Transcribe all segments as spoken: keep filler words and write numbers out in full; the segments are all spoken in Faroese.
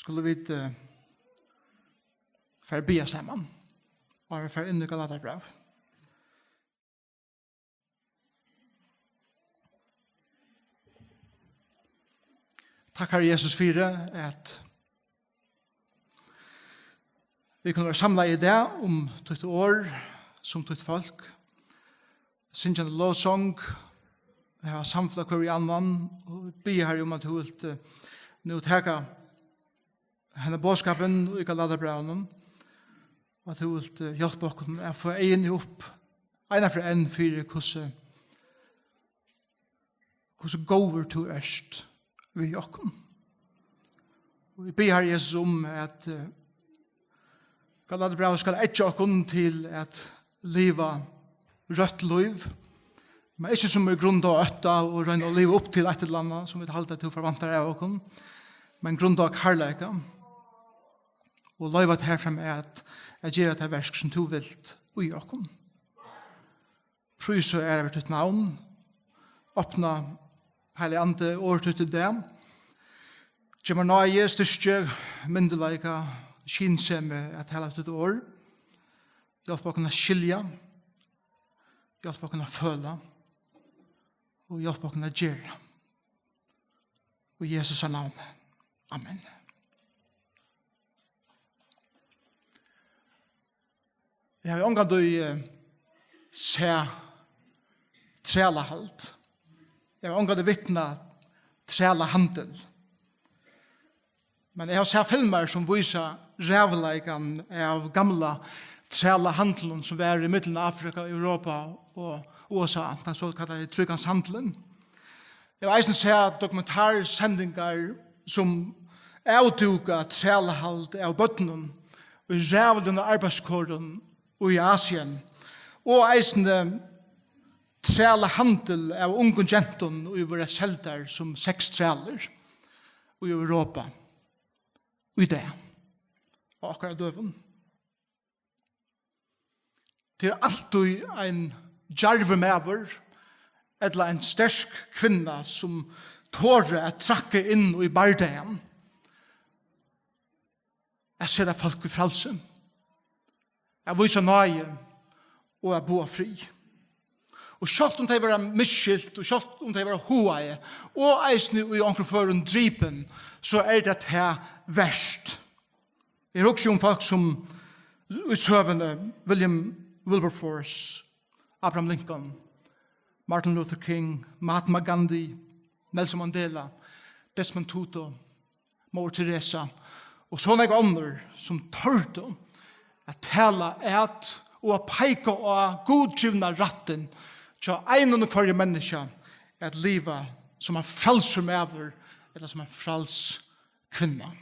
Skulu vit eh, fara at biðja saman, og vit fara inn í Galatiabrævið. Takk, Harri Jesus, fyri at vit kunnu vera samlaði í dag um títt orð, sum títt fólk, syngjandi lovsong, hava samfelag hvør við annan, og biðja, Harri, um at tú vilt eh, nú taka henda boðskapin í Galatiabrævinum, og at tú vilt eh, hjálpa okkum at fáa eyguni upp eina ferð enn fyri hvussu, hvussu góður tú ert við okkum. Og vit biðja, Harri Jesus, um at eh, Galatiabrævið skal eggja okkum til at liva røtt lív, men ikki sum er grundað á ótta og royna at liva upp til eitt ella annað sum vit halda at tú forventar av okkum, men grundað á kærleika, og loyva tær fram at, at gera tað verk sum tú vilt í okkum. Prís og æra veri títt navn. Opna, Heilagi Andi, orð títt í dag. Gev mær náði, styrki, myndugleika, skynsemi at tala títt orð. Hjálp okkum at skilja, hjálp okkum at føla og hjálp okkum at gera. Í Jesu navni. Amen. Eg havi ongantíð eh, sæð trælahald. Eg havi ongantíð vitnað trælahandil. Men eg havi sæð filmar sum vísa ræðuleikan av gamla trælahandlinum sum var í millum Afrika, Europa og U S A, tann sokallaði tríkantshandilin. Eg havi eisini sæð dokumentarsendingar sum avdúka trælahald av børnum í ræðuligum arbeiðskorum í Asia, og eisini trælahandil av ungum gentum, ið verða seldar sum sextrælir í Europa í dag, á okkara døgum. Tað er altíð ein djarvur maður ella ein sterk kvinna, sum torir at traðka inn í bardagan, at seta fólk í frælsi, at vísa náði og at boða frið. Og sjálvt um tey verða misskilt, og sjálvt um tey verða háðað, og eisini í onkrum førum dripin, so er tað tað vert. Eg hugsi um fólk sum í søguni, William Wilberforce, Abraham Lincoln, Martin Luther King, Mahatma Gandhi, Nelson Mandela, Desmond Tutu, Mor Teresa, og so nógv onnur, sum tordu at tala at og at peika á gudgivna rættin hjá einum og hvørjum menniskja at liva sum ein frælsur maður ella sum ein fræls kvinna.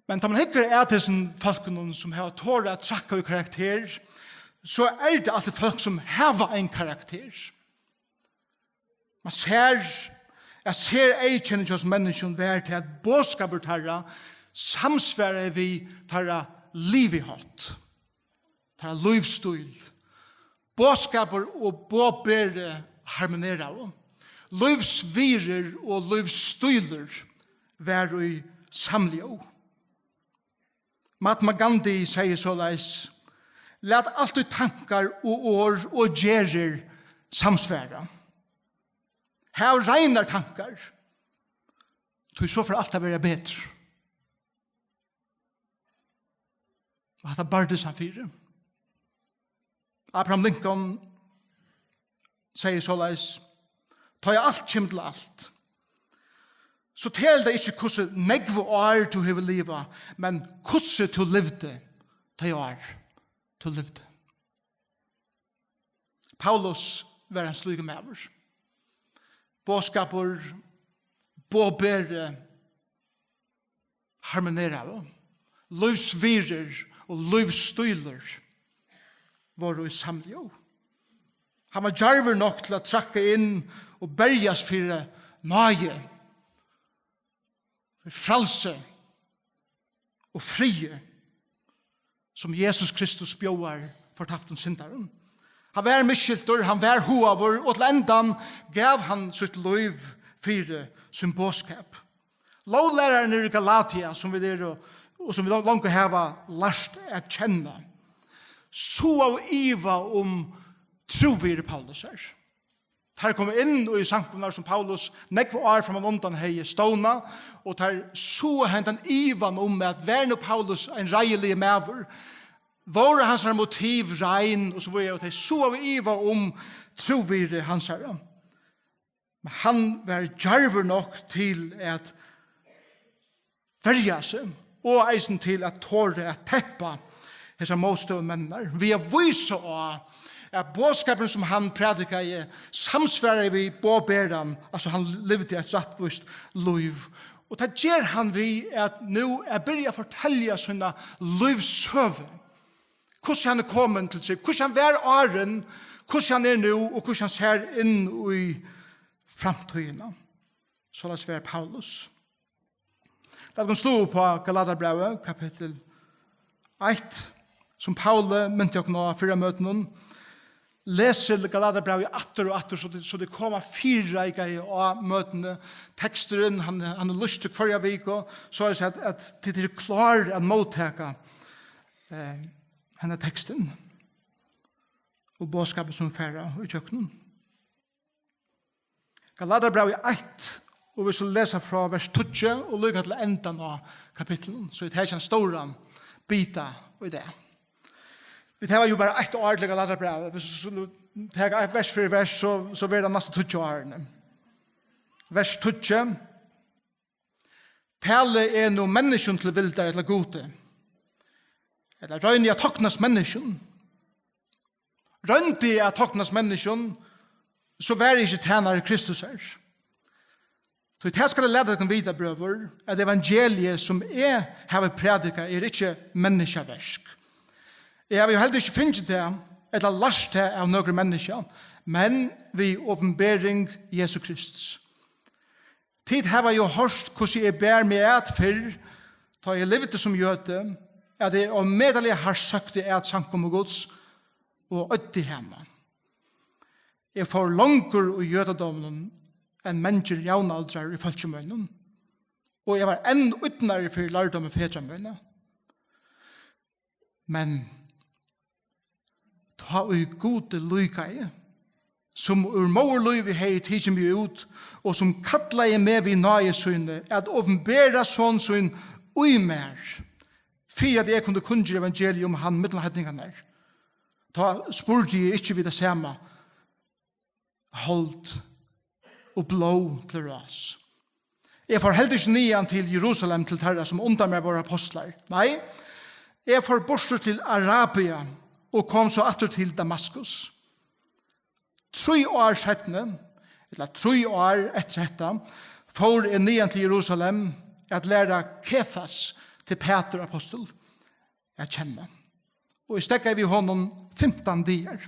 Men tá man hyggur at hesum fólkunum, sum hava torað at traðka í karakter, so er tað altíð fólk, sum hava ein karakter. Man sær, at sereyðkenni hjá hesum menniskjum var til, at boðskapur teirra samsvaraði við teirra livihátt, teirra lívsstíl. Boðskapur og boðberi harmoneraðu. Lívsvirðir og lívsstílur var í samljóð. Mahatma Gandhi segði soleiðis: "Lat altíð tankar og orð og gerðir samsvara. Hav reinar tankar, tí so fer alt at vera betur." Og hatta bardist hann fyri. Abraham Lincoln segði soleiðis: "Tá ið alt kemur til alt, so telur tað ikki, hvussu nógv ár tú hevur livað, men hvussu tú livdi tey ár, tú livdi." Paulus var ein slíkur maður. Boðskapur, boðberi, harmoneraðu. Lívsvirðir og lívsstílur vóru í samljóð. Hann var djarvur nokk til at traðka inn og berjast fyri náði, fyri frælsi og friði, sum Jesus Kristus bjóðar fortaptum syndarum. Hann var misskiltur, hann var háðaður, og til endan gav hann sítt lív fyri sín boðskap. Lóglærararnir í Galatia, sum vit eru, og sum vit longu hava lært at kenna, sáaðu iva um trúvirði Paulusar. Teir komu inn í samkomurnar, sum Paulus nógv ár frammanundan hevði stovnað, og teir sáaðu hendan ivan um, at var nú Paulus ein reiðiligur maður, vóru hansara motiv rein, og so víðari, og teir sáaðu iva um trúvirði hansara. Men hann var djarvur nokk til at verja seg, og eisini til at tora at teppa hesar mótstøðumenninar, við at vísa á, at boðskapurin, sum hann prædikaði, samsvaraði við boðberan, altso, hann livdi eitt rættvíst lív. Og tað ger hann við at nú at byrja at fortelja sína lívssøgu. Hvussu hann er komin til sín, hvussu hann var áðrenn, hvussu hann er nú, og hvussu hann sær inn í framtíðina. Soleiðis var Paulus. Lat okkum sláa upp á Galatarbrævið, kapittul eitt, sum Pauli minti okkum á fyrra møtinum. Lesið Galatarbrævið aftur og aftur, so tit, so tit koma fyrireikaði á møtini. Teksturin, hann, hann er lýstur hvørja viku, soleiðis at, at tit eru klár at móttaka, eh, hendan tekstin og boðskapin, sum fara í gjøgnum. Galatarbrævið eitt, og vit skulu lesa frá vers tíggju og líka til endan á kapitlinum, so vit taka ein stóran bita í dag. Vit hava jú bara eitt ár til Galatarbrævið. Viss vit skulu taka eitt vers fyri vers, so, so verður tað næstu tíggju árini. Vers tíggju. Tali eg nú menniskjum til vildar ella Gudi? Ella royni eg at toknast menniskjum? Royndi eg at toknast menniskjum, so var eg ikki tænari Kristusar. Tí tað skal eg lata tykkum vita, brøður, at evangeliið, sum eg havi prædikað, er ikki menniskjaverk. Eg havi jú heldur ikki fingið tað, ella lært tað av nøkrum menniskja, men við opinbering Jesu Kristus. Tit hava jú hoyrt, hvussu eg bar meg at fyrr, tá eg livdi sum jødi, at eg ómetaliga hart søkti at samkomu Guds og oyddi hana. Eg fór longur í jødadóminum enn mangir javnaldrar í fólki mínum, og eg var enn ídnari fyri lærdómi fedra mína. Men tá ið Gudi líkaði, sum úr móðurlívi hevði tikið meg út, og sum kallaði meg við náði síni at opinbera son sín í mær, fyri at eg kundi kunngera evangeliið um hann millum heidningarnar, tá spurdi eg ikki við tað sama hold og blóð til ráðs. Eg fór heldur ikki niðan til Jerusalem til teirra, sum undan mær vóru apostlar. Nei, eg fór burtur til Arabia og kom so aftur til Damaskus. Trý ár seinni, ella trý ár eftir hetta, fór eg niðan til Jerusalem at læra Kefas, til Pætur apostul, at kenna. Og eg steðgaði við honum fimtan dagar.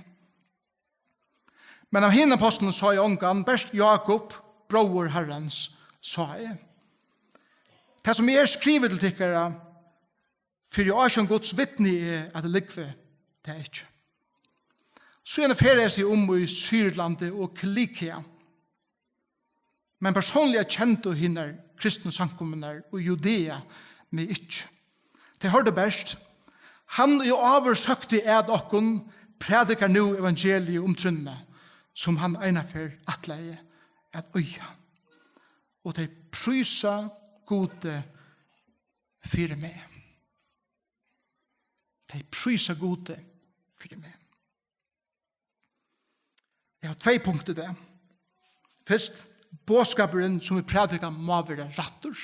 Men av hinum apostlunum sá eg ongan, bert Jákup, bróður Harrans, sá eg. Tað, sum eg skrivi til tykkara, fyri ásjón Guds vitni eg, at eg lúgvi tað ikki. Síðan ferðaðist eg um í Sýrlandi og Kilikia. Men persónliga kendu hinar kristnu samkomurnar í Judea meg ikki. Tey hoyrdu bert: Hann, ið áður søkti at okkum, prædikar nú evangeliið um trúnna, sum hann einaferð ætlaði at oyða. Og tey prísa Gudi fyri meg. Tey prísa Gudi fyri meg. Eg havi tvey punkt í dag. Fyrst, boðskapurin, sum vit prædika, má vera rættur.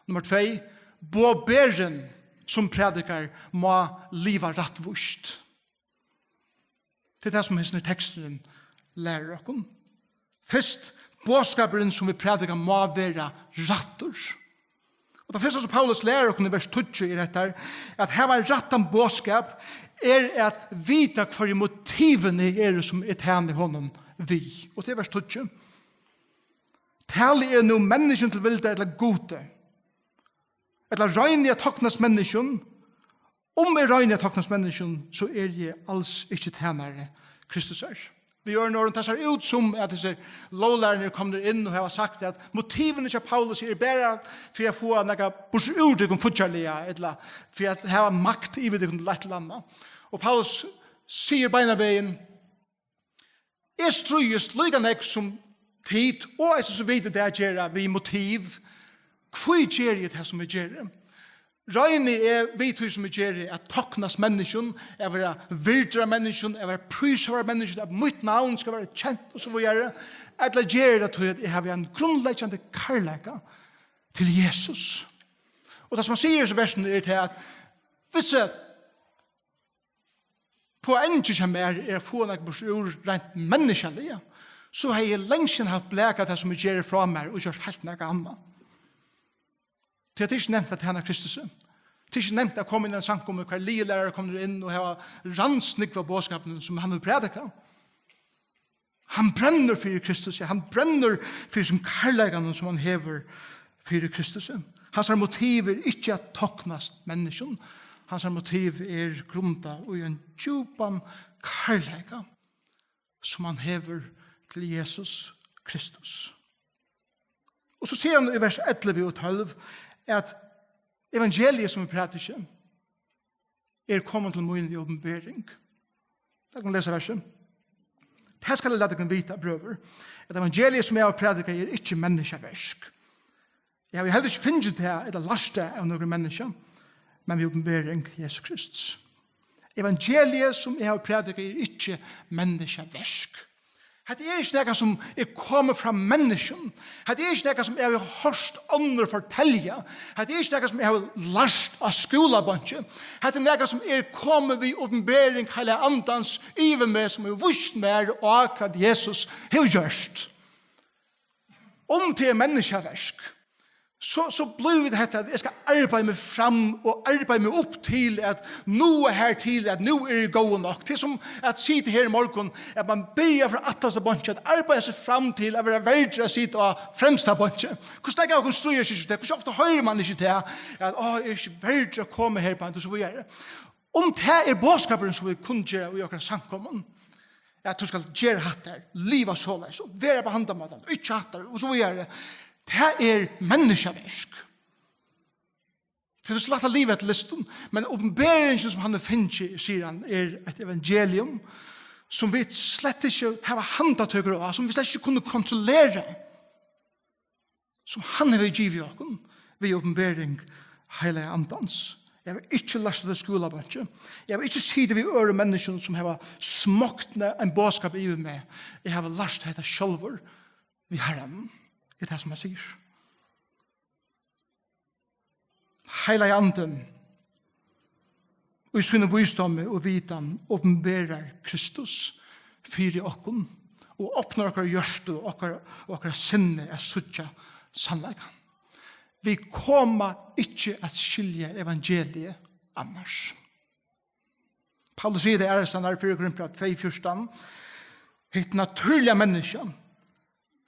Nummar tvey, boðberin, sum prædikar, má liva rættvíst. Tað er tað, sum hesin teksturin lærir okkum. Fyrst, boðskapurin, sum vit prædika, má vera rættur. Og tað fyrsta, sum Paulus lærir okkum í vers tíggju, er hetta, at hava ein rættan boðskap er at vita, hvørji motivini eru, sum eg tæni honum við. Og til vers tíggju. Tali eg nú menniskjum til vildar ella Gudi? Ella royni eg at toknast menniskjum? Um eg royni at toknast menniskjum, so eri eg als ikki tænari Kristusar. Við øðrum orðum, tað sær út sum at hesir lóglærarnir eru komnir inn og hava sagt at motivini hjá Paulusi er bara fyri at fáa nakað burtur úr tykkum fíggjarliga, ella fyri at hava makt yvir tykkum til eitt ella annað. Og Paulus sigur beinanvegin: Eg stríðist líka nógv sum tit, og eisini sum vit í dag gera, við motiv. Hví geri eg tað, sum eg geri? Royni eg við tí, sum eg geri, at toknast menniskjum, at vera virdur av menniskjum, at vera prísaður av menniskjum, at mítt navn skal vera kent og so víðari, ella geri eg tað tí, at eg havi ein grundleggjandi kærleika til Jesus? Og tað, sum hann sigur í hesum versinum, er tað, at hvis eg poengið hjá mær er at fáa nakað burtur úr reint menniskjaliga, so hevði eg langt síðan havt blakað tað, sum eg geri, frá mær og gjørt heilt nakað annað. Tí at tað er ikki nemt at tæna Kristus. Tað er ikki nemt at koma inn í ein samkomu, hvar lygilærarar komnir inn og hava rannsnúgvað boðskapin, sum hann hevur prædikað. Hann brennur fyri Kristus, ja, hann brennur fyri sum kærleikanum, sum hann hevur fyri Kristus. Hansara motiv er ikki at toknast menniskjum. Hansara motiv er grundað í ein djúpan kærleika, sum hann hevur til Jesus Kristus. Og so sigur hann í vers ellivu og tólv, at evangeliið, sum eg prædiki, er komin til mín við opinbering. Lat okkum lesa versið. Tað skal eg lata tykkum vita, brøður, at evangeliið, sum eg havi prædikað, er ikki menniskjaverk. Eg havi heldur ikki fingið tað ella lært tað av nøkrum menniskja, men við opinbering Jesu Krists. Evangeliið, sum eg havi prædikað, er ikki menniskjaverk. Hetta er ikki nakað, sum er komið frá menniskjum. Hetta er ikki nakað, sum eg havi hoyrt onnur fortelja. Hetta er ikki nakað, sum eg havi lært á skúlabonki. Hetta er nakað, sum er komið við opinbering Heilaga Andans yvir meg, sum hevur víst mær á, hvat Jesus hevur gjørt. Um tað er menniskjaverk, so, so blívur tað hetta, at eg skal arbeiða meg fram og arbeiða meg upp til at náa har til, at nú eri eg góður nokk. Tað er sum at sita her í morgun, at mann byrjar frá aftasta bonki at arbeiða seg fram til at vera verdur at sita á fremsta bonki. Hvussu nógv av okkum stríðast ikki við tað? Hvussu ofta hoyrir mann ikki tað, at, "Á, eg eri ikki verdur at koma her beint," og so víðari. Um tað er boðskapurin, sum vit kunngera í okkara samkomum, at tú skalt gera hatta her, liva soleiðis, og vera á handan mátan, og ikki hatta her, og so víðari. Tað er menniskjaverk. Tað er so lætt at liva eftir listum, men opinberingin, sum hann hevur fingið, sigur hann, er eitt evangelium, sum vit slett ikki hava handatøkur á, sum vit slett ikki kunnu kontrollera, sum hann hevur givið okkum við opinbering Heilaga Andans. Eg havi ikki lært tað á skúlabonki. Eg havi ikki sitið við øðrum menniskjum, sum hava smoygt ne-, ein boðskap yvir meg. Eg havi lært hetta sjálvur við Harranum, er tað, sum hann sigur. Heilagi Andin, í sínum vísdómi og vitan, opinberar Kristus fyri okkum og opnar okkara hjørtu og okkara, og okkara sinni at síggja sannleikan. Vit koma ikki at skilja evangeliið annars. Paulus sigur tað aðrastaðni í fyrra Korintbrævi tvey fjúrtan: Hitt natúrliga menniskja,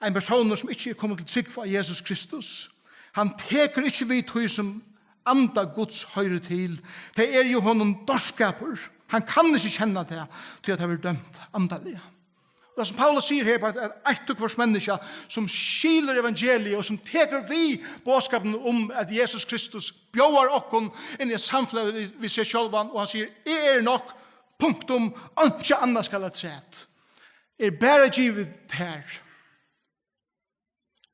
ein persónur, sum ikki er komin til trúgv á Jesus Kristus, hann tekur ikki við tí, sum anda Guds hoyrir til. Tað er jú honum dárskapur. Hann kann ikki kenna tað, tí at tað verður dømt andaliga. Og tað, sum Paulus sigur her, er at eitt og hvørt menniskja, sum skilur evangeliið og sum tekur við boðskapinum um, at Jesus Kristus bjóðar okkum inn í eitt samfelag við, við seg sjálvan, og hann sigur: "Eg eri nokk, punktum, einki annað skal afturat," er bara givið tær,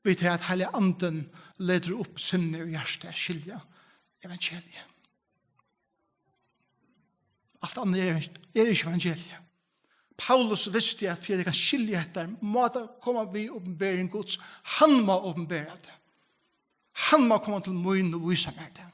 við tað, at Heilagi Andin letur upp sinni og hjarta at skilja evangeliið. Alt annað er, er ikki evangeliið. Paulus visti, at fyri at eg kann skilja hetta, má tað koma við opinbering Guds. Hann má opinbera tað. Hann má koma til mín og vísa mær tað.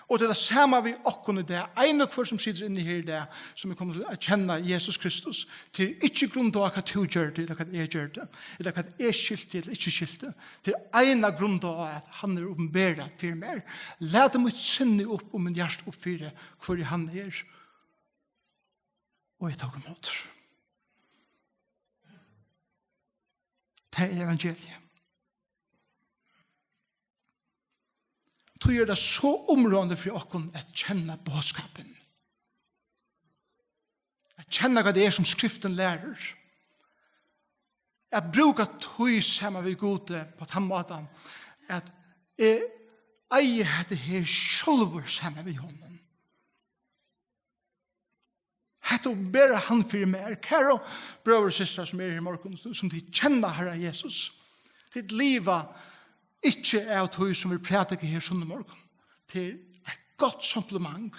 Og tað er tað sama við okkum í dag. Ein og hvør, sum situr inni her í dag, sum er komin til at kenna Jesus Kristus, tað er ikki grund á, hvat tú gjørdi, ella hvat eg gjørdi, ella hvat eg skilti, ella ikki skilti. Tað er eina grund á, at hann er opinberaður fyri mær. Lat mítt sinni upp og mítt hjarta upp fyri, hvør hann er. Og eg tók ímótur. Tað er evangeliið. Tí er tað so umráðandi fyri okkum at kenna boðskapin. At kenna, hvat tað er, sum Skriftin lærir. at brúka tíð saman við Gudi á tann mátan, at eg eigi hetta her sjálvur saman við honum. Hetta opinberar hann fyri mær. Kæru brøður og systrar, sum eru her í morgun, sum tit kenna Harra Jesus, tit liva ikki av tí sum vit prædika her sunnumorgun. Tað er eitt gott supplement.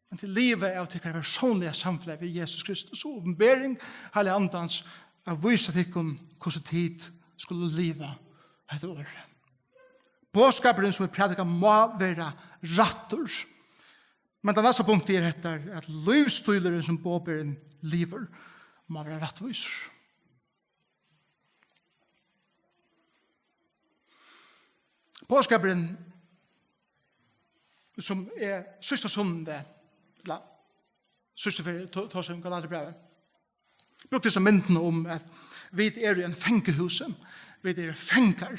Men tit liva av tykkara persónliga samfelag við Jesus Kristus og opinbering Heilaga Andans at vísa tykkum, hvussu tit skulu liva hetta orð. Boðskapurin, sum vit prædika, má vera rættur. Men tað næsta punktið er hetta, at lívsstílurin, sum boðberin livir, má vera rættvísur. Boðskapurin, sum er síðsta sunnudag, ella síðstu ferð, to-, tosaði um Galaterbrævið, brúkti hesa myndina um, at vit eru í ein fangahúsi, vit eru fangar,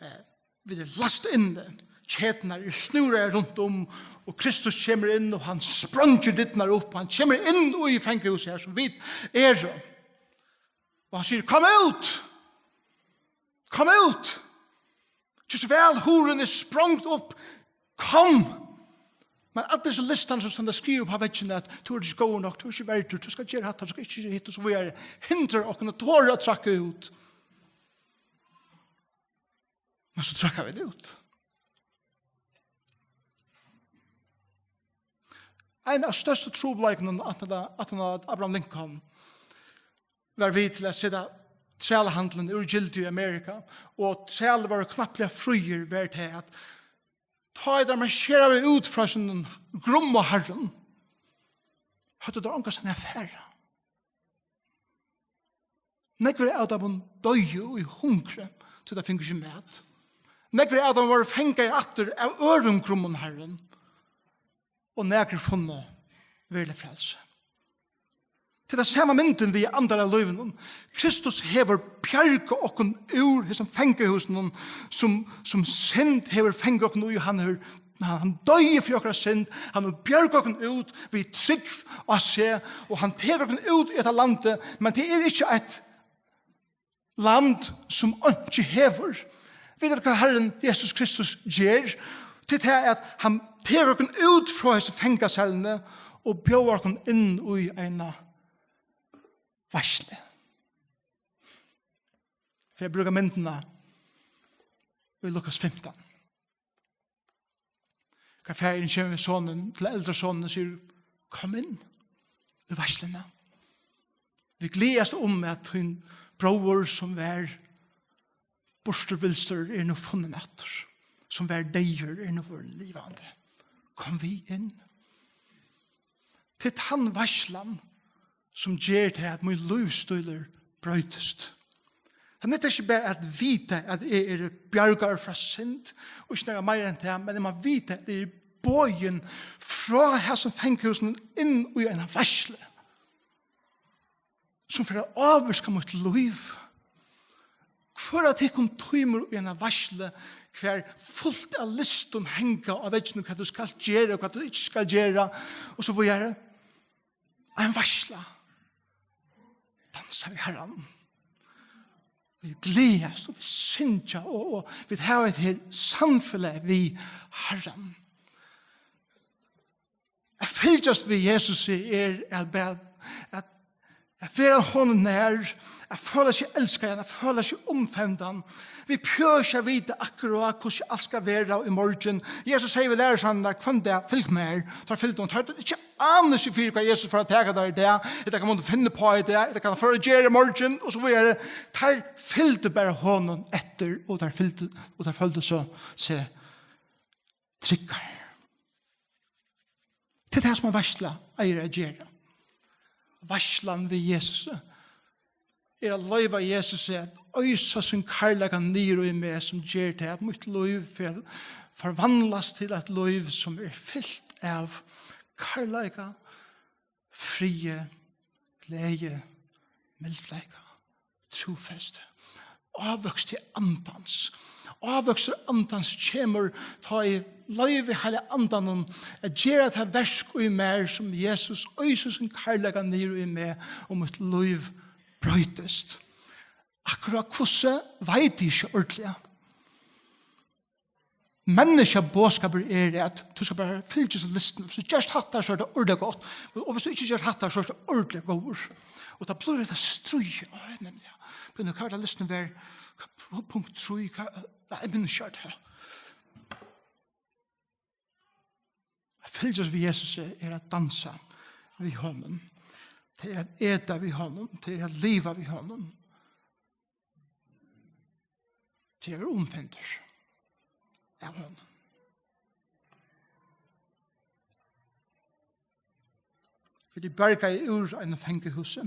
eh, vit eru læst inni, keturnar eru snúraðar runt um, og Kristus kemur inn, og hann spreingir dyrnar upp, og hann kemur inn í fangahúsið her, sum vit eru. Og hann sigur: "Kom út! Kom út! Ger so væl, hurðin er sprongd upp. Kom!" Men allir hesir listarnir, sum standa skrivaðir upp á veggirnar, at tú ert ikki góður nokk, tú ert ikki verdur, tú skalt gera hatta, tú skalt ikki gera hitt, og so víðari, hindrar okkum at tora at traðka út. Men so traðka vit út. Ein av størstu trupulleikunum, at, at, at Abraham Lincoln var við til at seta trælahandilin úr gildi í Amerika, og trælir vóru knappliga fríir, var tað, at tá ið teir marsjeraðu út frá sínum grummu harrum, høvdu teir ongastaðni at fara. Nógvir av teimum doyðu í hungri, tí teir fingu ikki mat. Nógvir av teimum vóru fangaðir aftur av øðrum grummum harrum, og nakrir funnu veruligt frælsi. Tað er tað sama myndin við andaliga lívinum. Kristus hevur bjargað okkum úr hesum fangahúsinum, sum, sum synd hevur fangað okkum í. Hann hevur, hann, hann doyði fyri okkara synd, hann hevur bjargað okkum út við trúgv á seg, og hann tekur okkum út í hetta landið, men tað er ikki eitt land, sum einki hevur. Vita tit, hvat Harrin Jesus Kristus ger? Tað er tað, at hann tekur okkum út frá hesi fangasellini og bjóðar okkum inn í eina veitslu. Fyri at brúka myndina í Lukas fimtan. Hvar faðirin kemur við sonin, til eldra sonin, og sigur: "Kom inn í veitsluna. Vit gleðast um, at tín bróðir, sum var burturvilstur, er nú funnin aftur, sum var deyður, er nú vorðin livandi. Kom við inn." Tað er tann veitslan, sum ger tað, at mín lívsstílur broytist. Tað nyttar ikki bara at vita, at eg eri bjargaður frá synd, og ikki nakað meira enn tað, men eg má vita, at eg eri boðin frá hasum fangahúsinum inn í eina veitslu, sum fer at ávirka mítt lív. Hvør av tykkum tímir í eina veitslu, hvar fult av listum hanga á vegginum, hvat tú skalt gera og hvat tú ikki skalt gera, og so víðari? Ein veitsla. Dansa við Harran. Vit gleðast og vit syngja og, og vit hava eitt her samfelag við Harran. At fylgjast við Jesus er at bara, at, at vera honum nær, at føla seg elskaðan, at føla seg umfevndan. Vit behøva ikki at vita akkurát hvussu alt skal vera í morgin. Jesus segði við lærisveinarnar hvønn dag: "Fylg mær." Teir fylgdu honum. Teir høvdu ikki ánilsi fyri, hvat Jesus fór at taka teir í dag, ella hvat hann mundi finna uppá í dag, ella hvat hann fór at gera í morgin, og so víðari. Teir fylgdu bara honum eftir, og teir fylgdu, og teir føldu so, seg tryggar. Tað er tað, sum ein veitsla eigur at gera. Veitslan við Jesus er at loyva Jesus at oysa sín kærleika niður í meg, sum ger tað, at mítt lív fer at forvandlast til eitt lív, sum er fylt av kærleika, friði, gleði, mildleika, trúfesti. Ávøkstur andans. Ávøkstur andans kemur, tá eg loyvi Heilaga Andanum at gera tað verk í mær, sum Jesus oysir sín kærleika niður í meg, og mítt lív broytist. Akkurát hvussu veit eg ikki ordiliga. Menniskja boðskapur er at tú skal bara fylgja so listan. Hvis tú gjørst hatta, so er tað ordiliga gott. Og hvis tú ikki gjørst hatta, so er tað ordiliga góður. Og tað blívur hetta stríð. Ó, nemliga. Men hvat var tað listin var? Punkt trý, hvat, nei, eg minnist ikki tað. At fylgjast við Jesus er at dansa við honum. Tað er at eta við honum. Tað er at liva við honum. Tað er umfevndur av honum. Vit eru bjargaðir úr einum fangahúsi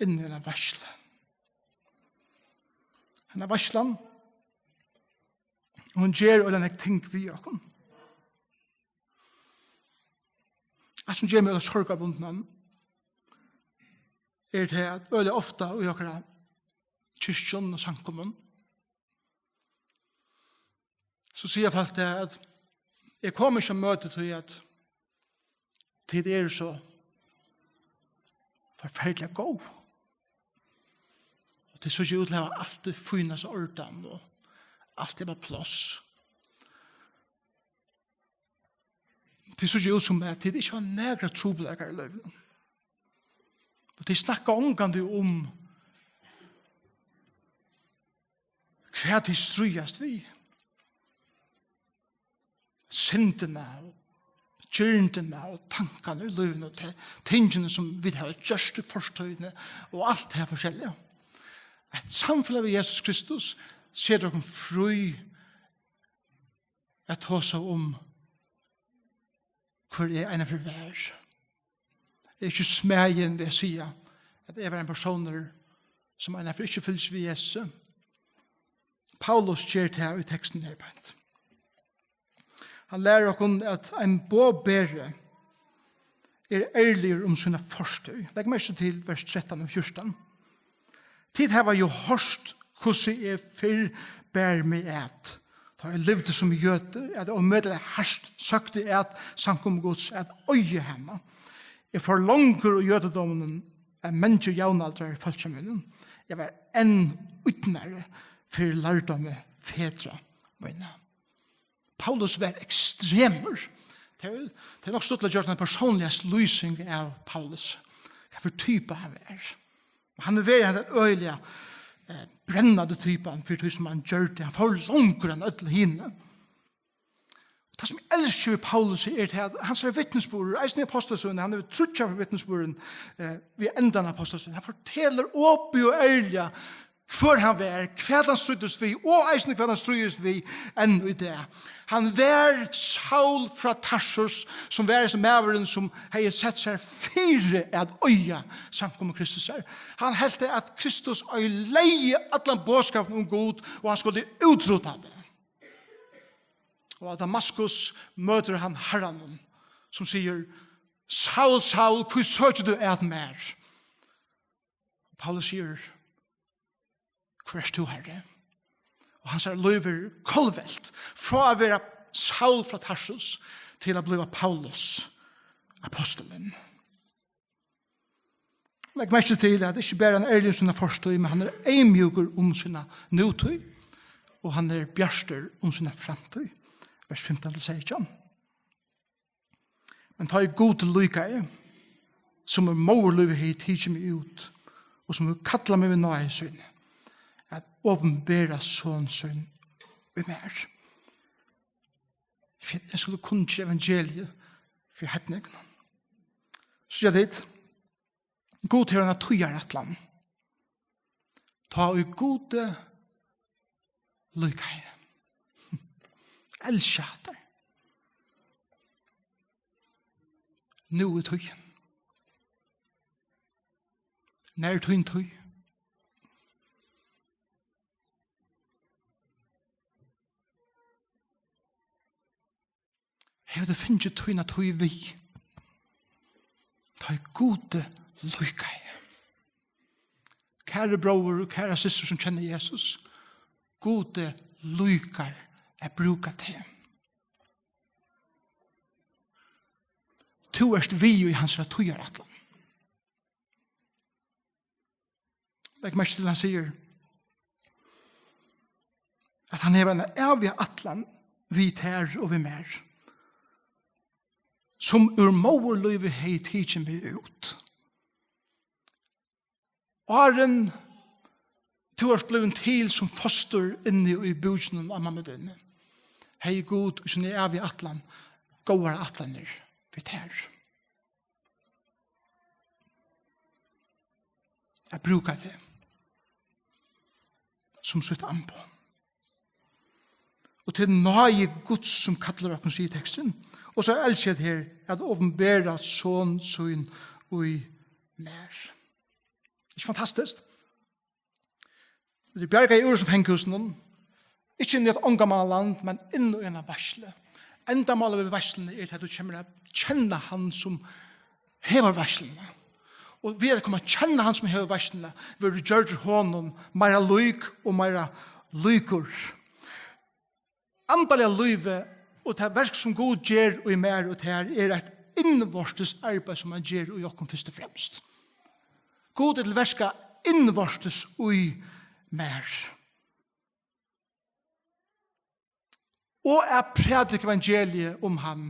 inn í eina veitslu. Henda veitslan, hon ger øgiliga nógv ting við okkum. Eitt sum ger meg øgiliga sorgarbundnan, er tað, at øgiliga ofta í okkara kirkjum og samkomum, so siga fólk tað, at eg komi ikki á møti, tí at tit eru so forferdiliga góð. Og tit síggja út til at hava alt tað fínasta ordan, og alt er á pláss. Tit síggja út sum at tit ikki hava nakrar trupulleikar í lívinum. Og tit snakka ongantíð um, hvat tit stríðast við. Syndina og girndina og tankarnar í lívinum, og te-, tingini sum vit hava gjørt í fortíðini og alt tað her forskelliga. Eitt samfelag við Jesus Kristus setur okkum frí at tosa um, hvør eg einaferð var. Eg eri ikki smæðin við at siga, at eg var ein persónur, sum einaferð ikki fylgdi við Jesusi. Paulus ger tað í tekstinum her beint. Hann lærir okkum, at ein boðberi er ærligur um sína fortíð. Legg merki til vers trettan og fjúrtan. Tit hava jú hoyrt, hvussu eg fyrr bar meg at, tá eg livdi sum jødi, at ómetaliga hart søkti at samkomu Guds, at oyða hana. Eg fór longur í jødadóminum enn mangir javnaldrar í fólki mínum. Eg var enn ídnari fyri lærdómi fedra mína. Paulus var ekstremur. Tað er, tað er nokk stuttligt at gjøra eina persónliga lýsing av Paulus. Hvat fyri typa hann er. Hann er verið hann er øgiliga, eh, brennandi typan fyri tí sum hann gjørdi. Hann fór longur enn øll hini. Og tað sum eg elski við Paulus er tað at hansara vitnisburður, eisini í Ápostlasøguni, hann hevur tríggjar vitnisburðin, eh, við endan av Ápostlasøguni. Hann fortelur opið og ærliga hvør hann var, hvat hann stríddist við, og eisini hvat hann stríðist við enn í dag. Hann var Saul frá Tarsus, sum var hesin maðurin, sum hevði sett sær fyri at oyða samkomu Kristus her. Hann helt at Kristus oyðilegði allan boðskapin um Gud, og hann skuldi útrudda tað. Og á Damaskus møtir hann Harranum, sum sigur, Saul, Saul, hví søkir tú at mær? Paulus sigur, hvør ert tú, Harri? Og hansara lív er kollvelt, frá at vera Saul frá Tarsus til at bliva Paulus, ápostulin. Legg merki til, at ikki bara hann er ærligur um sína fortíð, men hann er eyðmjúkur um sína nútíð, og hann er bjartur um sína framtíð. Vers fimtan til seytjan. Men tá ið Gud líkaði, sum úr móðurlívi hevði tikið meg út, og sum hevur kallað meg við náði síni, at opinbera son sín í mær, fyri at eg skuldi kunngera evangeliið fyri heidningunum. Síggja tit, Gud hevur eina tíðarætlan. Tá ið Gudi líkaði. Elski hatta. Nú er tíðin. Nær er tín tíð? Hevur tú fingið tína tíð við? Tá ið Gudi líkaði. Kæri bróðir og kæra systir sum kennir Jesus, Gudi líkar at brúka teg. Tú ert við í hansara tíðarætlan. Legg merki til, hann sigur, at hann hevur eina æviga ætlan við tær og við mær, sum úr móðurlívi hevði tikið meg út. Áðrenn tú ert blivin til sum fostur inni í búkinum á mammu tíni, hevði Gud í síni ævigu ætlan góðar ætlanir við tær. At brúka teg sum sítt amboð. Og til náði Guds, sum kallar okkum, sigur teksturin. Og so elski eg her, at opinbera son sín í mær. Ikki fantastiskt? Vit eru bjargaðir úr hesum fangahúsinum, ikki inn í eitt ongamannaland, men inn í eina veitslu. Endamálið við veitsluni er, at tú kemur at kenna hann, sum hevur veitsluna. Og við at koma at kenna hann, sum hevur veitsluna, verður tú gjørdur honum meira lík og meira líkur. Andaliga lívið og tað verk, sum Gud ger í mær og tær, er eitt innvortis arbeiði, sum hann ger í okkum fyrst og fremst. Gud er til verka innvortis í mær. Og at prædika evangeliið um hann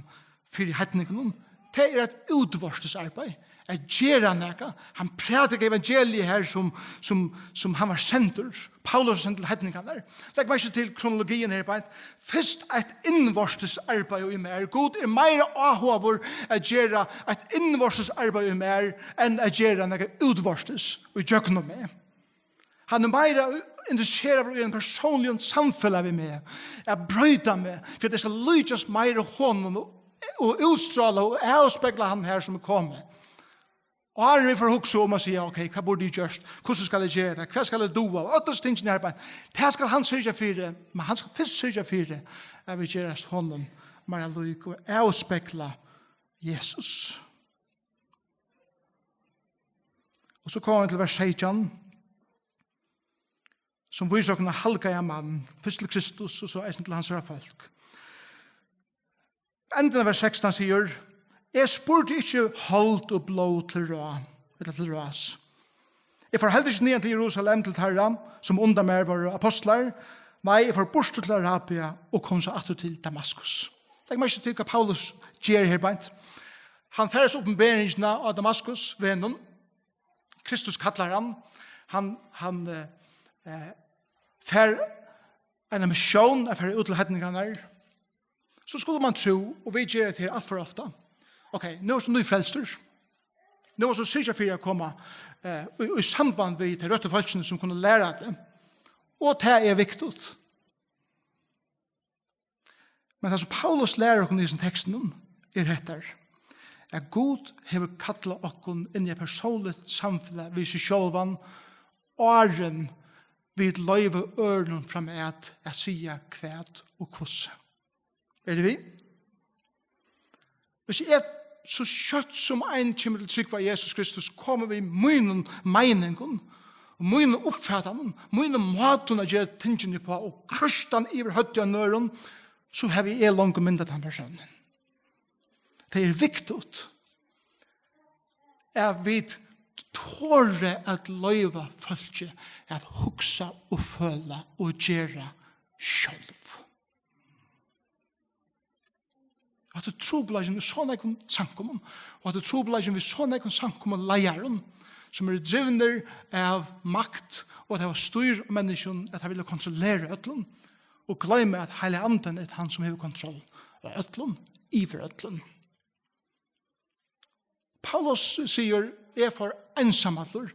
fyri heidningunum, tað er eitt útvortis arbeiði. At gera nakað. Hann prædikar evangeliið her, sum, sum, sum hann var sendur. Paulus var sendur til heidningarnar. Legg merki til kronologiina her beint. Fyrst eitt innvortis arbeiði í mær. Gud er meira áhugaður at gera eitt innvortis arbeiði í mær enn at gera nakað útvortis í gjøgnum meg. Hann er meira interesseraður í ein persónligan samfelag við meg, at broyta meg, fyri at eg skal líkjast meira honum og, og útstrála og avspegla hann her, sum er komin. Og áðrenn vit fara at hugsa um at siga, ok, hvat burdi eg gjørt? Hvussu skal eg gera tað? Hvat skal eg duga? Og øll hesi tingini her beint. Tað skal hann syrgja fyri, men hann skal fyrst syrgja fyri, at vit gerast honum meira lík og avspegla Jesus. Og so koma vit til vers seytjan, sum vísir okkum ein halgaðan mann, fyrst til Kristus og so eisini til hansara fólk. Endin av vers sekstan sigur: "Eg spurdi ikki hold og blóð til ráð, ella til ráðs. Eg fór heldur ikki niðan til Jerusalem til teirra, sum undan mær vóru apostlar. Nei, eg fór burtur til Arabia og kom so aftur til Damaskus." Legg merki til, hvat Paulus ger her beint. Hann fær so opinberingina á Damaskusvegnum. Kristus kallar hann. Hann, hann, eh, eh, fær eina missión at fara út til heidningarnar. So skuldi mann trúð, og vit gera tað her alt for ofta. Ok, nú ert tú nýfrelstur. Nú mást tú syrgja fyri at koma, eh, í, í samband við tey røttu fólkini, sum kunnu læra teg. Og tað er viktigt. Men tað, sum Paulus lærir okkum í hesum tekstinum, er hetta, at Gud hevur kallað okkum inn í eitt persónligt samfelag við seg sjálvan, áðrenn vit loyva øðrum framat at siga hvat og hvussu. Eru tit við? Hvis eg, so skjótt sum ein kemur til trúgv á Jesus Kristus, komi við mínum meiningum, og mínum uppfatanum, mínum mátum at gera tingini uppá, og krústi hann yvir høvdið á øðrum, so havi eg longu myndað tann persónin. Tað er viktigt, at vit tora at loyva fólki at hugsa og føla og gera sjálv. Og hatta er trupulleikin við so nógvum samkomum, og hatta er trupulleikin við so nógvum samkomuleiðarum, sum eru drivnir av makt, og at hava stýr á menniskjum, at teir vilja kontrollera øllum, og gloyma, at Heilagi Andin er tann, sum hevur kontroll á øllum, yvir øllum. Paulus sigur: "Eg fór einsamallur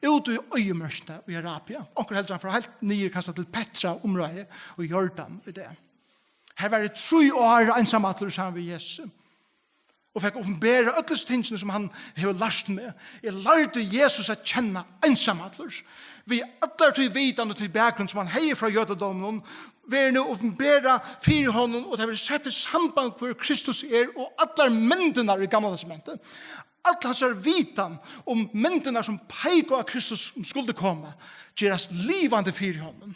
út í oyðimørkina í Arabia." Onkur heldur, hann fór heilt niður, kanska til Petra-umráðið í Jordan í dag. Har var eg trý ár einsamallur saman við Jesusi, og fekk opinberað øll hesi tingini, sum hann hevur lært meg. Eg lærdi Jesus at kenna einsamallur. Við allari tí vitan og tí bakgrund, sum hann hevði frá jødadóminum, verður nú opinberað fyri honum, og tað verður sett í samband, hvør Kristus er, og allar myndirnar í Gamla Testamenti, all hansara vitan um myndirnar, sum peika á Kristus, sum skuldi koma, gerast livandi fyri honum.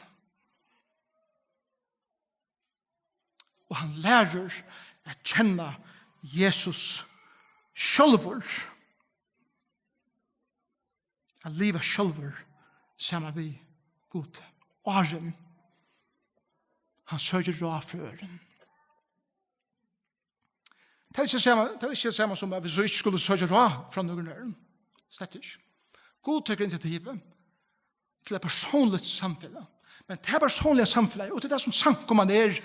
Og hann lærir at kenna Jesus sjálvur. At liva sjálvur saman við Gud. Áðrenn Hann søkir ráð frá øðrum. Tað er ikki sama, tað er ikki sama sum at vit so ikki skulu søkja ráð frá nøkrum øðrum. Slett ikki. Gud tekur initiativið til eitt persónligt samfelag. Men tað persónliga samfelagið, og tað er tað sum samkoman er,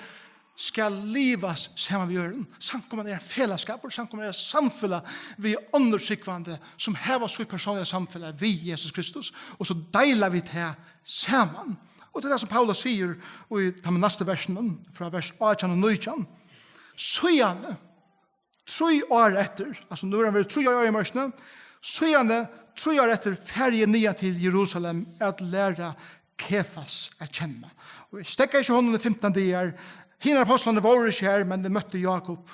skal livast saman við øðrum. Samkoman er ein felagsskapur, samkoman er eitt samfelag við onnur trúgvandi sum hava sítt persónliga samfelag við Jesus Kristus, og so deila vit tað saman. Og tað er tað sum Paulus sigur í teimum næstu versunum, frá vers átjan og nítjan. Síðani, trý ár eftir, altso nú er hann verið trý ár í oyðimørkini, síðani, trý ár eftir, fari eg niðan til Jerusalem at læra Kefas at kenna. Og eg steðgaði hjá honum í fimtan dagar. Hinir ápostlarnir vóru ikki har, men eg møtti Jákup,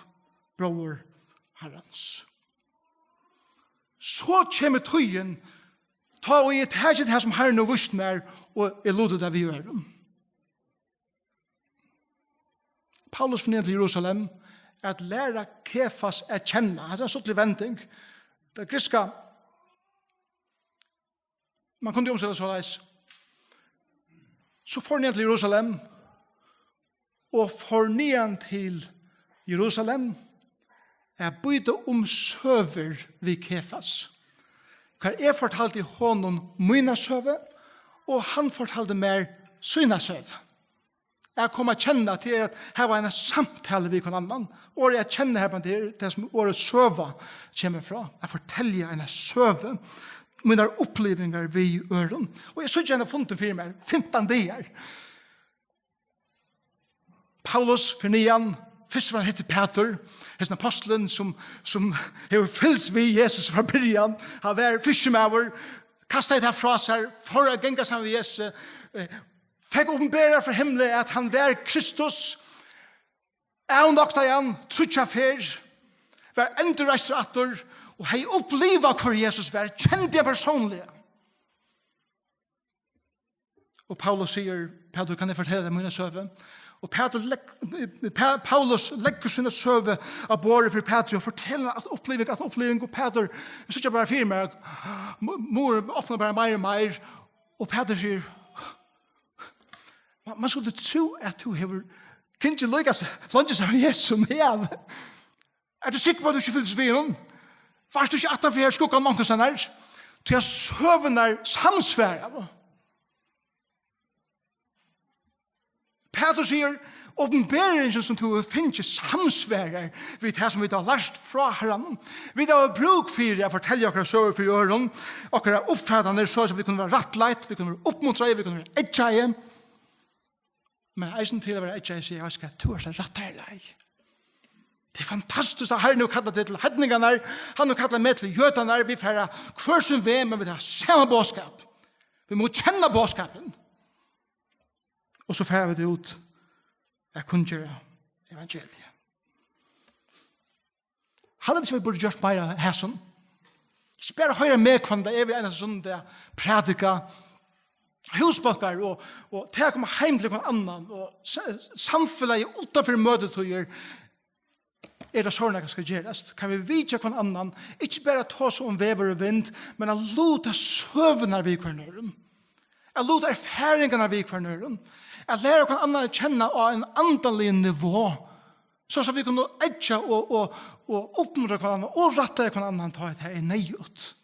bróður Harrans. So kemur tíðin, tá og eg taki tað, sum Harrin hevur víst mær, og eg luti tað við øðrum. Paulus fer niðan til Jerusalem at læra Kefas at kenna. Hatta er ein stuttlig vending. Tað grikska, man kundi umsett tað soleiðis. So fór hann niðan til Jerusalem, og fór niðan til Jerusalem at býta um søgur við Kefas. Hvar eg fortaldi honum mína søgu, og hann fortaldi mær sína søgu. At koma at kenna, tað er at hava eina samtalu við hvønn annan. Orðið at kenna her, tað er tað, sum orðið søga kemur frá. At fortelja eina søgu, mínar upplivingar við øðrum. Og eg síggi henda fundin fyri mær, fimtan dagar. Paulus fer niðan, fyrst var hann hittir Pætur, hesin ápostulin, sum, sum hevur fylgst við Jesus frá byrjan. Hann var fiskimaður, kastaði tað frá sær, fór at ganga saman við Jesus, eh, fekk opinberað frá himli, at hann var Kristus, avnoktaði hann tríggjar ferð, var endurreistur aftur, og hevði upplivað, hvør Jesus var, kendi hann persónliga. Og Paulus sigur, Pætur, kann eg fortelja tær mína søgu? Og Pætur legg-, Pa-, Paulus leggur sína søgu á borðið fyri Pætur og fortelur alt uppliving, alt uppliving, og Pætur, eg síggi bara fyri mær, mu-, murin opnar bara meir og meir, og Pætur sigur, man, man skuldi trúð, at tú hevur gingið líka s-, leingi saman við Jesus sum eg havi. Ert tú sikkur på, at tú ikki fylgdist við honum? Varst tú ikki aftan fyri her skuggan onkustaðni? Tí at søgurnar samsvara. Pætur sigur, opinberingin, sum tú hevur fingið, samsvarar við tað, sum vit hava lært frá Harranum. Vit hava brúk fyri at fortelja okkara søgur fyri øðrum, okkara uppfatanir, so at vit kunnu vera rættleidd, vit kunnu vera uppmuntraði, vit kunnu vera eggjaði. Men eisini til at vera eggjaði, siga, eg veit ikki, tú ert á rættari leið. Tað er fantastiskt, at Harrin hevur kallað teg til heidningarnar, hann hevur kallað meg til jødarnar, vit fara hvør sín veg, men vit hava sama boðskap. Vit mugu kenna boðskapin. Og so fara vit út at kunngera evangeliið. Hann heldur, vit burdu gjørt meira av hasum. Ikki bara hoyra meg hvønn dag, eg vil einasta sunnudag prædika, húsbókar og, og tað at koma heim til hvønn annan og sa-, samfelagið uttanfyri møtitíðir. Er tað sovorðið, nakað skal gerast? Kann vit vitja hvønn annan, ikki bara tosa um veður og vind, men at luta søgurnar við hvørjum øðrum, at luta erfaringarnar við hvørjum øðrum, at læra hvønn annan at kenna á ein andaligum nivå, so at vit kunnu eggja og, og, og uppmuntra hvønn annan og rættleiða hvønn annan, tá tað er neyðugt.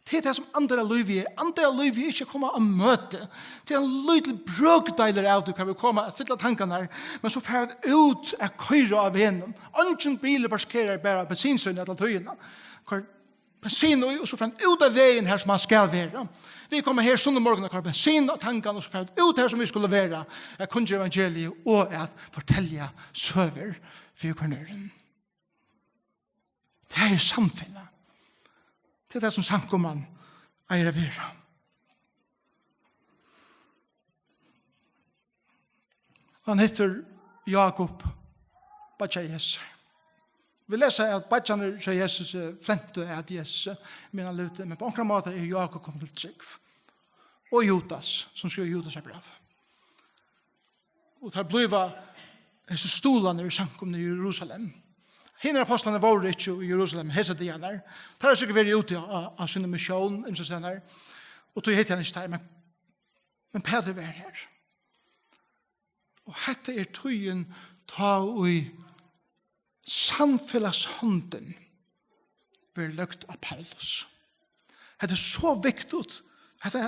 Tað er tað, sum andaliga lívið er. Andaliga lívið er ikki at koma á møti. Tað er ein lítil brøkdeilur av tí, hvar vit koma at fylla tankarnar, men so fara vit út at koyra á vegnum. Eingin bilur parkerar bara á bensinstøðini alla tíðina. Koyr bensin í, og so fer hann út á vegin, har sum hann skal vera. Vit koma her sunnumorgun og koyra bensin á tangan, og so fara vit út, har sum vit skulu vera, at kunngera evangeliið og at fortelja søgur fyri hvørjum øðrum. Tað er samfelag. Tað er tað, sum samkoman eigur at vera. Hann hittir Jákup, beiggja Jesu. Vit lesa, at beiggjarnir hjá Jesus, eh, flentu at Jesus, meðan hann livdi, men á onkran máta er Jákup komin til trúgv. Og Judas, sum skrivar Judasarbræv. Og teir blíva hesir stuðlarnir í samkomuni í Jerusalem. Hinir ápostlarnir vóru ikki í Jerusalem hesar dagarnar. Teir hava sikkurt verið úti á, á, á síni missión, ymsastaðni. Og tí hitti hann ikki teir, men, men Pætur var har. Og hetta er tíðin, tá ið samfelagshondin verður løgd á Paulus. Hetta er so viktigt, hetta,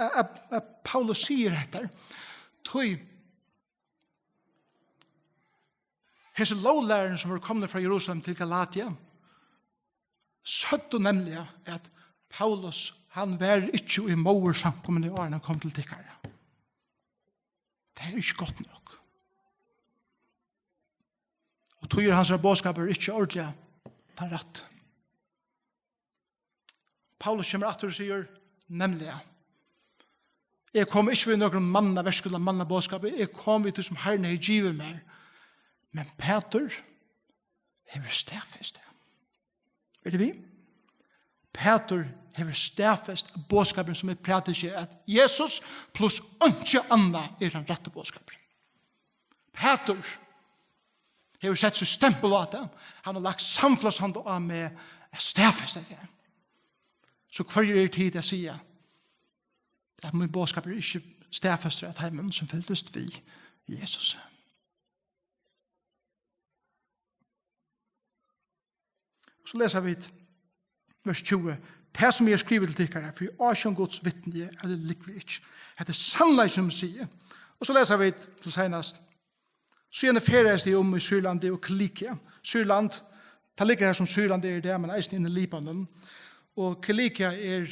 at, at, at Paulus sigur hetta. Tí hesi lóglærarnir, sum vóru komnir frá Jerusalem til Galatia, søgdu nemliga, at Paulus, hann var ikki í móðursamkomuni, áðrenn hann kom til tykkara. Tað er ikki gott nokk. Og tí er hansara boðskapur ikki ordiliga tann rætti. Paulus kemur aftur og sigur, nemliga, eg kom ikki við nøkrum mannaverki ella mannaboðskapi, eg kom við tí, sum Harrin hevði givið mær. Men Pætur hevur staðfest tað. Eru tit við? Pætur hevur staðfest, at boðskapurin, sum eg prædiki, at Jesus pluss einki annað er tann rætti boðskapurin. Pætur hevur sett sítt stempul á tað. Hann hevur lagt samfelagshond á meg at staðfesta tað. So hvørjir eru tit at siga, at mín boðskapur er ikki staðfestur av teimum, sum fylgdust við Jesus? So lesa vit vers tjúgu. Tað, sum eg skrivi til tykkara fyri ásjón Guds, vitni eg, at eg lúgvi ikki. Hetta er sannleikin, sum eg sigi. Og so lesa vit til seinast. Síðani ferðaðist eg um í Sýrlandi og Kilikia. Sýrland, tað liggur har, sum Sýrland er í dag, men eisini inn í Libanon. Og Kilikia er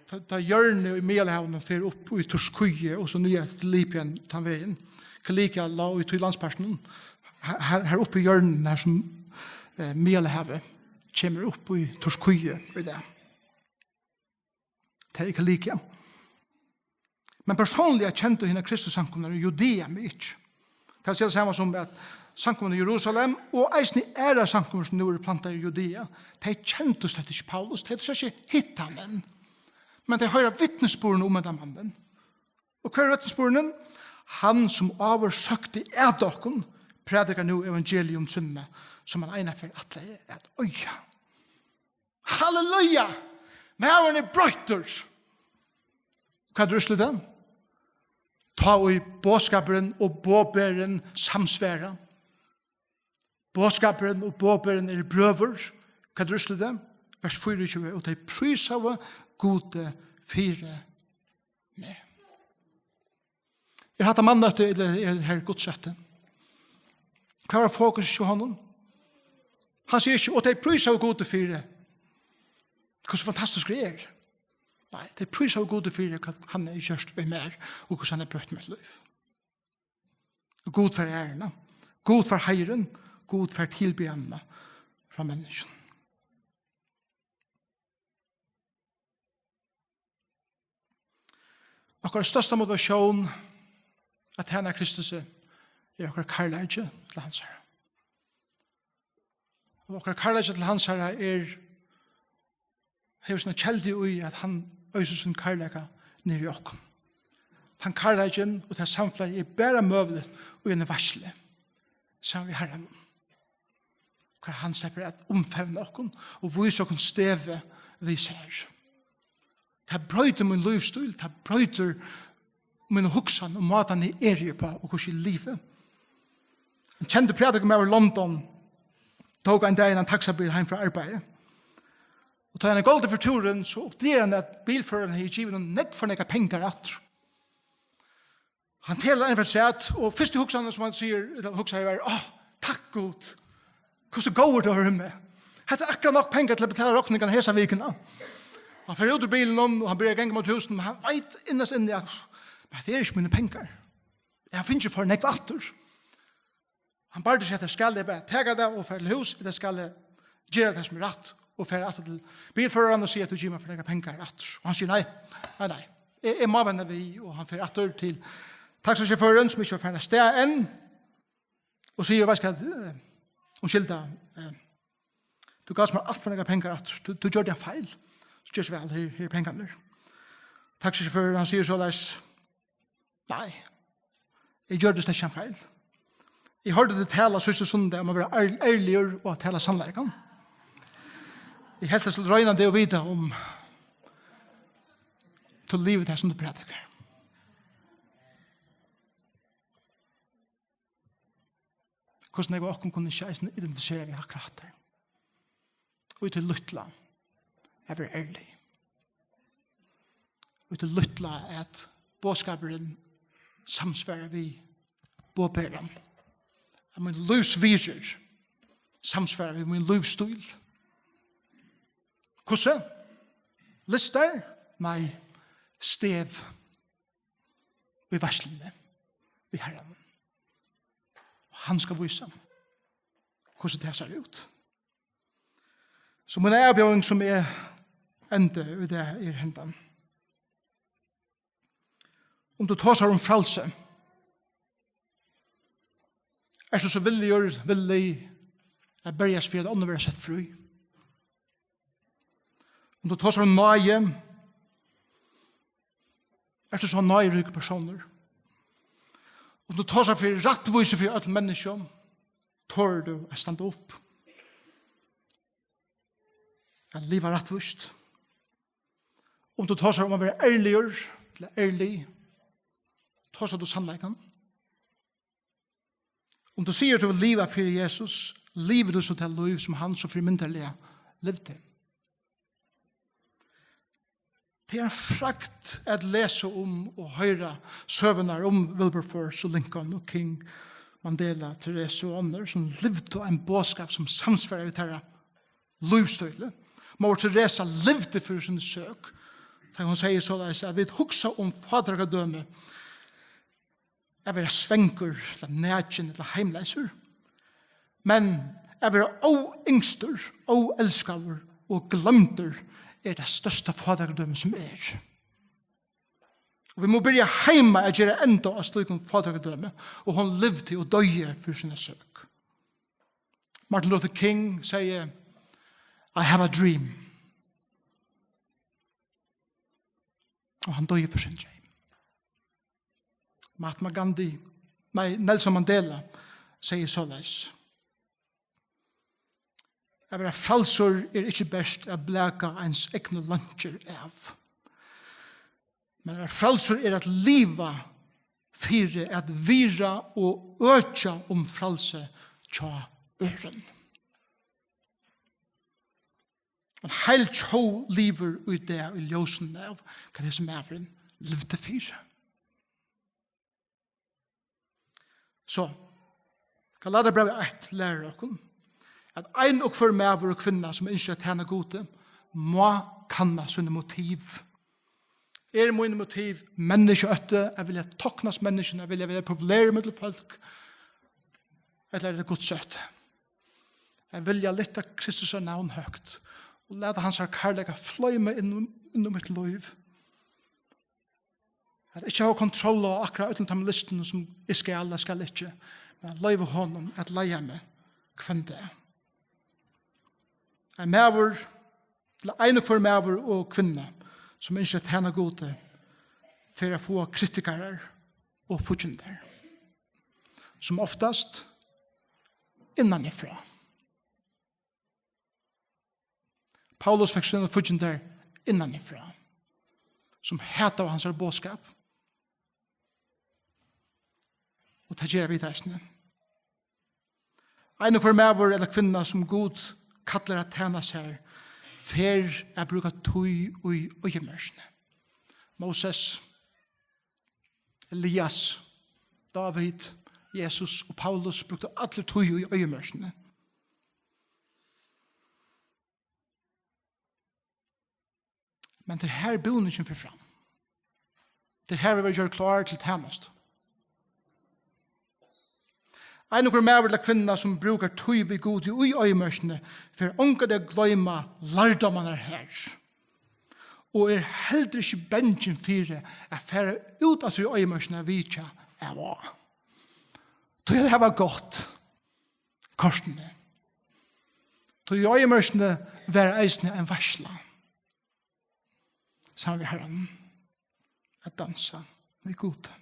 tað, tað hjørnið í Miðjarðarhavinum, fer upp í Turkiet og so niður til Libyen, tann vegin. Kilikia lá í tí landspartinum. Her, her, her uppi í hjørninum, har sum, eh, Miðjarðarhavið kemur upp í Turkiet í dag. Tað er Kilikia. Men persónliga kendu hinar Kristussamkomurnar í Judea meg ikki. Tað vil siga tað sama sum at samkomurnar í Jerusalem og eisini aðrar samkomur, sum nú eru plantaðar í Judea, tey kendu slett ikki Paulus, tey høvdu slett ikki hitt hann enn. Men tey hoyra vitnisburðin um hendan mannin. Og hvør er vitnisburðurin? Hann, sum áður søkti at okkum, prædikar nú evangelium sinna, sum hann einaferð ætlaði at oyða. Halleluja! Maðurin er broyttur. Hvat er úrslitið? Tá ið boðskapurin og boðberin samsvara. Boðskapurin og boðberin eru brøður. Hvat er úrslitið? Vers fýraogtjúgu: Og tey prísaðu Gudi fyri meg. Er hatta mannamøti, ella er hetta Gudsmøti? Hvat var fokus hjá honum? Hann sigur ikki, og tey prísaðu Gudi fyri, hvussu fantastiskur eg eri. Nei, tey prísaðu Gudi fyri, hvat hann hevur gjørt við mær, og hvussu hann hevur broytt mítt lív. Og Gud fær æruna, Gud fær heiðurin, Gud fær tilbiðjanina frá menniskjum. Okkara størsta motivatión at tæna Kristusi er okkara kærleiki til hansara. Og okkara kærleiki til hansara er, hevur sína keldu í, at hann øsir sín kærleika niður í okkum. Tann kærleikin og tað samfelagið er bara møguligt í eini veitslu saman við Harranum, hvar hann sleppur at umfevna okkum og vísa okkum stevið við sær. Tað broytir mín lívsstíl, tað broytir mína hugsan og mátan eg eri uppá og hvussu eg livi. Ein kendur prædikumaður í London tók ein dagin ein taksabil heim frá arbeiði. Og tá hann er gongdur fyri túrin, so uppdagar hann, at bilførarin hevði givið honum nógv for nógvar pengar aftur. Hann telur eina ferð afturat, og fyrstu hugsanin, sum hann sigur, ella hugsaði, var: "Áh, takk Gud. Hvussu góður tú ert við meg. Hetta er akkurát nokk pengar til at betala rokningarnar hesa vikuna." Hann fer út úr bilinum, og hann byrjar at ganga móti húsinum, men hann veit innast inni, at: "Men hetta er ikki mínir pengar. Eg havi fingið for nógv aftur." Hann bardi seg, at: "Skal eg bara taka tað og fara til hús, ella skal eg gera tað, sum er rætt, og fara aftur til bilføraran og siga, at tú gevur mær for nógvar pengar aftur?" Og hann sigur: "Nei, nei, nei. Eg, eg má venda við." Og hann fer aftur til taksasjåførin, sum ikki var farin avstað enn, og sigur: "Veitst hvat, eh, umskylda, eh, tú gavst mær alt for nógvar pengar aftur. Tú, tú gjørdi ein feil. So ger so væl, her, her eru pengarnir." Taksasjåførurin, hann sigur soleiðis: "Nei, eg gjørdi slett ikki ein feil. Eg hoyrdi teg tala síðsta sunnudag um at vera ær-, ærligur og at tala sannleikan. Eg helt, eg skuldi royna teg og vita, um tú livir tað, sum tú prædikar." Hvussu nógv av okkum kunnu ikki eisini identifisera við akkurát har? Og í tí lítla, at vera ærlig. Og í tí lítla, at boðskapurin samsvarar við boðberan. At mín lívsvirðir samsvarar við mín lívsstíl. Hvussu? Listar? Nei. Stevn í veitsluni við Harranum. Og hann skal vísa, hvussu tað sær út. So mín avbjóðing, sum eg endi í dag, er hendan. Um tú tosar um frælsi, ert tú so villigur, villig at berjast fyri, at onnur verða sett frí? Um tú tosar um náði, ert tú so náðiríkur persónur? Um tú tosar fyri rættvísi fyri øll menniskjum, torir tú at standa upp, at liva rættvíst? Um tú tosar um at vera ærligur, ella ærlig, tosar tú sannleikan? Um tú sigur, tú vil liva fyri Jesus, livir tú so tað lív, sum hann so fyrimyndarliga livdi? Tað er ein fragd at lesa um og hoyra søgurnar um Wilberforce og Lincoln og King, Mandela, Therese og onnur, sum livdu ein boðskap, sum samsvarar við teirra lívsstíli. Móðir Teresa livdi fyri síni søk, tá hon segði soleiðis, at vit hugsa um fátækradømi, at vera svangur, ella nakin, ella heimleysur. Men at vera óynstur, óelskaður og gloymdur er tað størsta fátækradømi, sum er. Og vit mugu byrja heima at gera enda á slíkum fátækradømi, og hon livdi og doyði fyri sína søk. Martin Luther King segði, "I have a dream." Og hann doyði fyri sín dreym. Mahatma Gandhi, nei, Nelson Mandela segði soleiðis: At vera frælsur er ikki bert at blaka eins egnu leinkjur av, men at vera frælsur er at liva fyri at virða og økja um frælsi hjá øðrum. Ein heil tjóð livir í dag í ljósinum av, hvat hesin maðurin livdi fyri. So, Galatiabrævið eitt lærir okkum, at ein og hvør maður og kvinna, sum ynskir at tæna Gudi, má kanna síni motiv. Er míni motiv menniskjaótti, at vilja toknast menniskjum, at vilja vera populerur millum fólk, ella er tað Gudsótti? At vilja lyfta Kristusar navn høgt og lata hansara kærleika floyma inn, inn í mítt lív. At ikki hava kontroll á akkurát øllum teimum listunum, sum eg skal, eg skal ikki, men at loyva honum at leiða meg hvønn dag. Ein maður, ella ein og hvør maður og kvinna, sum ynskir at tæna Gudi, fer at fáa kritikarar og fíggindar. Sum oftast innanífrá. Paulus fekk sínar fíggindar innanífrá, sum hataðu hansara boðskap. Og tað gera vit eisini. Ein og hvør maður ella kvinna, sum Gud kallar at tæna sær, fer at brúka tíð í oyðimørkini. Moses, Elias, David, Jesus og Paulus brúktu allir tíð í oyðimørkini. Men tað er her búningin fer fram. Tað er her vit verða gjørd klár til tænastu. Ein og hvør maður ella kvinna, sum brúkar tíð við Gudi í oyðimørkini, fer ongantíð at gloyma lærdómarnar her. Og er heldur ikki bangin fyri at fara út aftur í oyðimørkina at vitja av og á. Tí at har var gott kortini. Tí í oyðimørkini var eisini ein veitsla. Saman við Harranum. At dansa við Gud.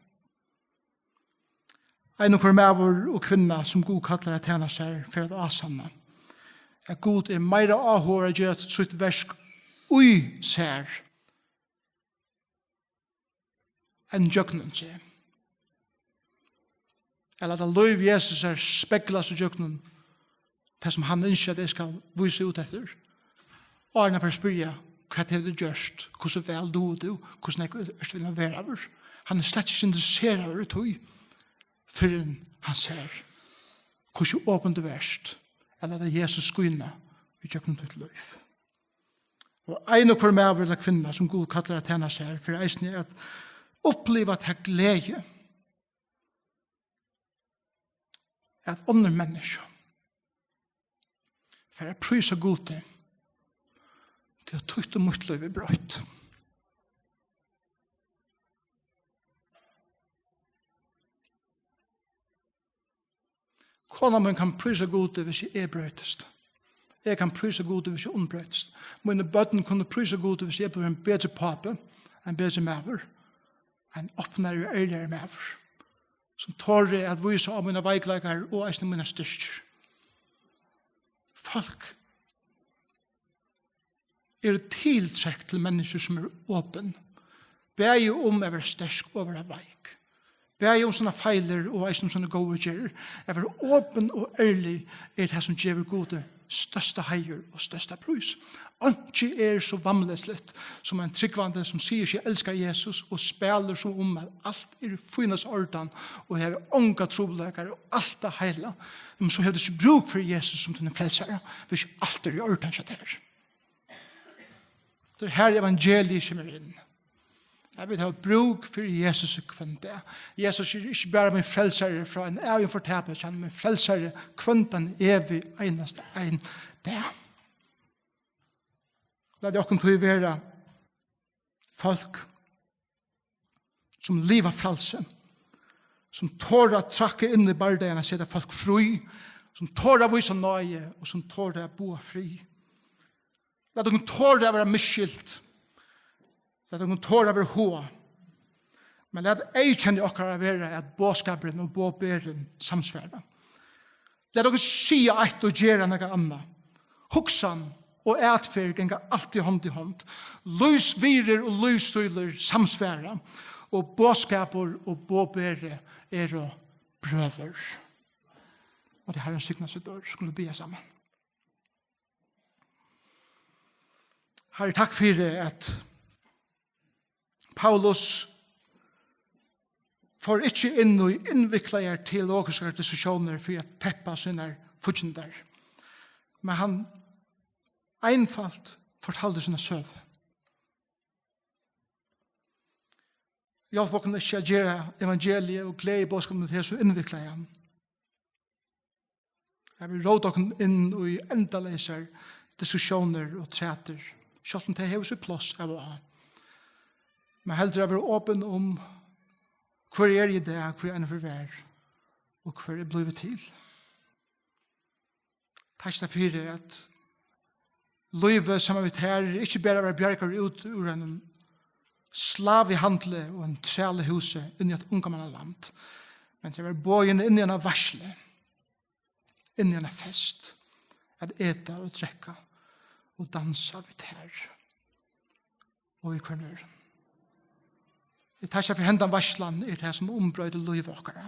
Ein og hvør maður og kvinna, sum Gud kallar at tæna sær, fer at ásanna, at Gud er meira áhugaður at gera sítt verk í sær enn gjøgnum seg. Ella lata lív Jesusar speglast ígjøgnum tað, sum hann ynskir, at eg skal vísa út eftir. Og hann fer at spyrja: "Hvat hevur tú gjørt? Hvussu væl dugir tú? Hvussu nógv ert tú villigur at vera við?" Hann er slett ikki interesseraður í tí, fyrr enn hann sær, hvussu opin tú ert, ella lata Jesus skína ígjøgnum títt lív. Og ein og hvør maður ella kvinna, sum Gud kallar at tæna sær, fer eisini at uppliva ta gleði, at onnur menniskju fara at prísa Gudi, tí at títt og mítt lív er broytt. Kona mín kann prísa Gudi, hvis eg broytist. Eg kann prísa Gudi, hvis eg umbroytist. Míni børn kunnu prísa Gudi, hvis eg blívi ein betri pápi, ein betri maður, ein opnari og ærligari maður, sum torir at vísa á mínar veikleikar og eisini mínar styrkir. Fólk eru tiltrekt til menniskju sum eru opin, bæði um at vera sterk og at vera veik, bæði um sínar feilir og eisini um sínar góðu gerðir. At vera opin og ærlig er tað, sum gevur Gudi størsta heiður og størsta prís. Einki er so vamlesligt sum ein trúgvandi, sum sigur seg elska Jesus og spælir sum um at alt er í fínasta ordan og hevur ongar trupulleikar og alt tað heila. Men so hevur tú ikki brúk fyri Jesus sum tín frelsara, hvis ikki alt er í ordan hjá tær. Tað er her evangeliið kemur inn. At vit hava brúk fyri Jesus hvønn dag. Jesus er ikki bara mín frelsari frá ein ævigum fortapilsi, hann er mín frelsari hvønn tann evig einasta ein dag. Lat okkum tí vera fólk, sum liva frælsi, sum tora at trakka inn í bardagan at seta fólk frí, sum tora at vísa náði og sum tora at boða frið. Lat okkum tora at vera misskilt. Lat okkum tora at vera háðað. Men lat eyðkenni okkara vera at boðskapurin og boðberin samsvara. Lat okkum siga eitt og gera nakað annað. Hugsan og atferð ganga altíð hond í hond. Lívsvirðir og lívsstílur samsvara, og boðskapur og boðberi eru brøður. Og tað Harrin signar seg dør, skulu biðja saman. Harri, takk fyri at Paulus fór ikki inn í innviklaðar teologiskar diskusjónir fyri at teppa sínar fíggindar, men hann einfalt fortaldi sína søgu. Hjálp okkum ikki at gera evangeliið og gleðiboðskapin til so innviklaðan, at vit róta okkum inn í endaleysar diskusjónir og trætur, sjálvt um tað hevur sítt pláss av og á. Men heldur at vera opin um, hvør eg eri í dag, hvør eg einaferð var, og hvør eg blívi til. Takk fyri, at lívið saman við tær er ikki bara at vera bjargaður út úr einum slavihandli og einum trælahúsi inn í eitt ungamannaland, men til at vera boðin inn í eina veitslu, inn í eina fest, at eta og drekka og dansa við tær og við hvørjum øðrum. Eg takki fyri, hendan veitslan er tað, sum umbroytir lív okkara.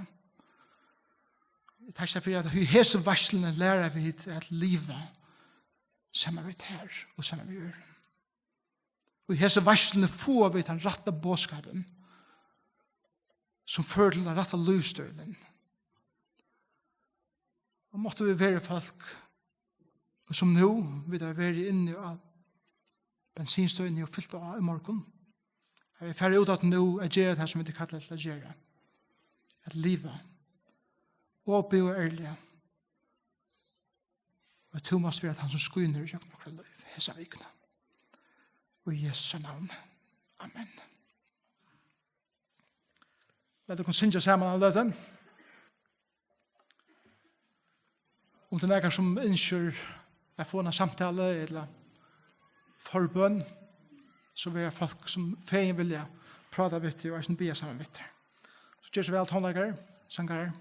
Eg takki fyri, at í hesi veitsluni læra vit at liva saman við tær og saman við øðrum. Og í hesi veitsluni fáa vit tann rætta boðskapin, sum førir til tann rætta lívsstílin. Og máttu vit vera fólk, sum nú, vit hava verið inni á bensinstøðini og fylt á í morgun, at vit fara út aftur nú at gera tað, sum vit eru kallaðir til at gera, at liva opið og ærliga. Og at tú mást vera tann, sum skínur ígjøgnum okkara lív hesa vikuna. Og í Jesu navni. Amen. Lat okkum syngja saman eina løtu. Um tað er nakar, sum ynskir at fáa eina samtalu ella forbøn, so verða fólk, sum fegin vilja práta við teg og eisini biðja saman við tær. So ger so væl, tónleikarar, sangarar.